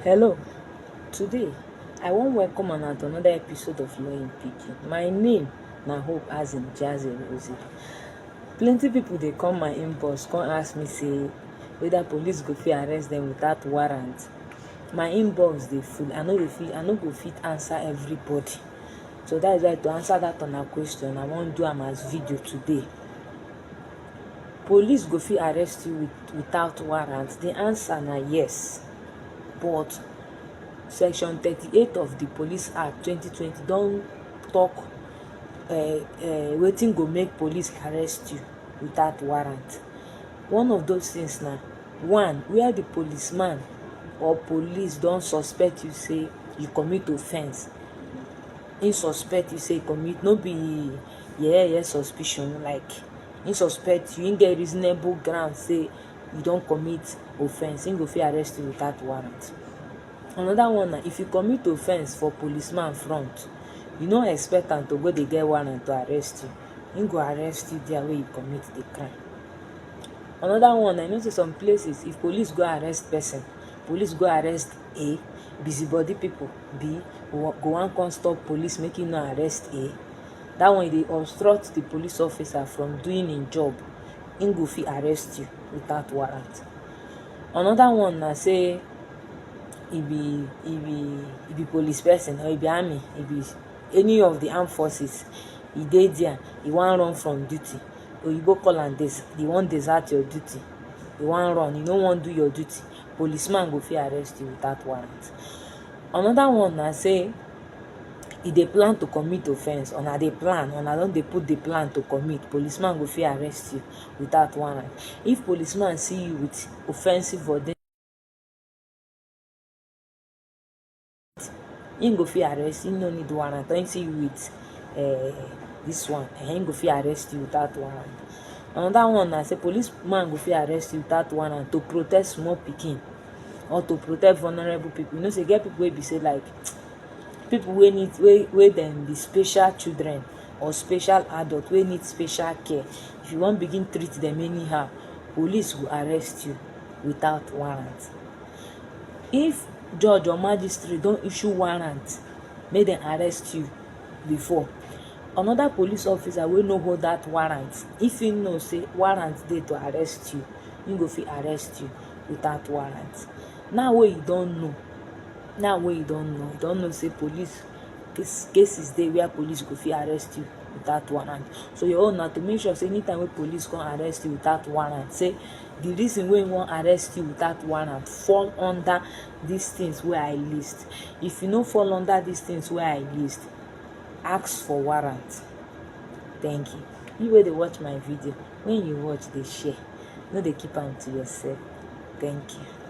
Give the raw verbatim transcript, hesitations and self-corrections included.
Hello, today I wan welcome una to another episode of Law in Pidgin. My name na Hope Azim Jazzy Rosie. Plenty people dey come my inbox come ask me say whether police go fit arrest them without warrant. My inbox dey full, I no dey fit, I no go fit answer everybody. So that is why, to answer that una question, I wan do am as video today. Police go fit arrest you with, without warrant? The answer na yes, but section thirty-eight of the Police Act twenty twenty don talk uh, uh, wetin go make police arrest you without warrant. One of those things na, one, where the policeman or police don suspect you say you commit offence. Im suspect you say you commit, no be yeah yeah suspicion, like, im suspect you, im get reasonable ground say you don commit offence, im go fit arrest you without warrant. Another one na, if you commit offence for policeman front, you no expect am to go dey get warrant to arrest you, im go arrest you there wey you commit the crime. Another one, I know say some places, if police go arrest person, police go arrest A, busybody people, B, go wan come stop police make e no arrest A. That one, e dey obstruct the police officer from doing im job, im go fit arrest you without warrant. Another one na say e be e be e be police person, or e be army, e be any of the armed forces, e dey there, e wan run from duty, oyibo call am this, e wan desert your duty, e wan run, e no wan do your duty, policeman go fit arrest you without warrant. Another one na say e dey plan to commit offence, una dey plan, una don dey put the plan to commit, policeman go fit arrest you without warrant. If policeman see you with offensive or im go fit arrest, im no need warrant, or im see you with uh, this one, eh, im go fit arrest you without warrant. Another one na say police man go fit arrest you without warrant to protect small pikin or to protect vulnerable people. You know say e get people wey be say, like, people wey need, wey wey dem be special children or special adult wey need special care. If you wan begin treat them anyhow, police go arrest you without warrant. If judge or magistrate don issue warrant make dem arrest you before, another police officer wey no hold that warrant, if he know say warrant dey to arrest you, he go fit arrest you without warrant. Now wey you don know, now wey you don know, you don know say police, case- cases dey where police go fit arrest you without warrant. So your own na to make sure say anytime wey police come arrest you without warrant, say the reason wey he wan arrest you without warrant fall under these things wey I list. If you no fall under these things wey I list, ask for warrant. Thank you. You wey dey watch my video, when you watch, dey share. No dey keep am to yourself. Thank you.